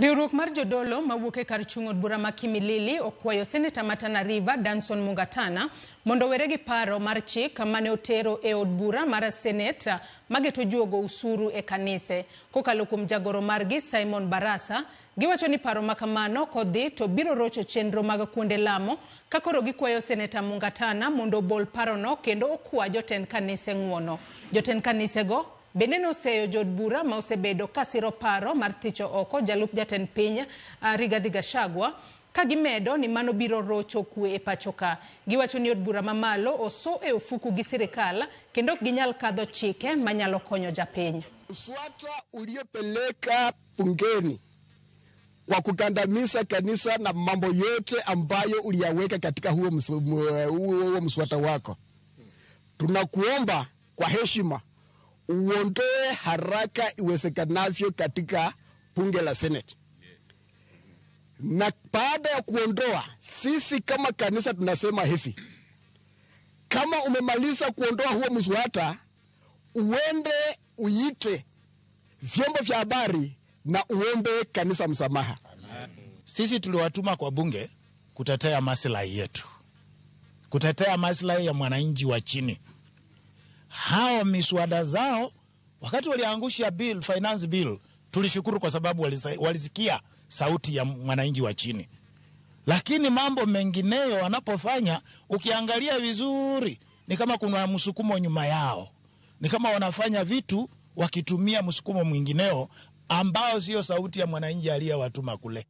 Riwruok mar jodolo mawuok e kar chung' od bura ma Kimilili okwayo seneta ma Tana River Danson Mungatana mondo owere gi paro mar chik mane otero e od bura mar senet mageto juogo usuru e kanise. Kokalo kuom jagoro margi Simon Barasa, giwacho ni paro ma kamano kodhi to biro rocho chenro mag kuonde lamo ka koro gikwayo seneta Mungatana mondo obol parono kendo okwa jotend kanise ng'uono. Jotend kanisego bende noseyo jood bura ma osebedo ka siro paro mar thicho oko jalup jatend piny Rigathi Gachagua ka gimedo ni mano biro rocho kwe e pacho ka. Giwacho ni od bura mamalo oso e ofuku gi sirikal kendo ok ginyal kadho chike manyalo konyo japiny. Mswada uliopeleka bungeni kwa kukandamiza kanisa na mambo yote ambayo uliyaweka katika huo mswada wako, tunakuomba kwa heshima uondoe haraka iwezekanavyo katika bunge la Senate. Na baada ya kuondoa, sisi kama kanisa tunasema hivi, kama umemaliza kuondoa huo mswada, uende uite vyombo vya habari na uombe kanisa msamaha. Sisi tuliwatuma kwa bunge kutetea maslahi yetu, kutetea maslahi ya mwananchi wa chini. Hao miswada zao wakati waliangusha bill, finance bill, tulishukuru kwa sababu walisikia sauti ya mwananchi wa chini. Lakini mambo mengineyo wanapofanya, ukiangalia vizuri, ni kama kuna msukumo nyuma yao, ni kama wanafanya vitu wakitumia msukumo mwingineo ambao sio sauti ya mwananchi aliyewatuma kule.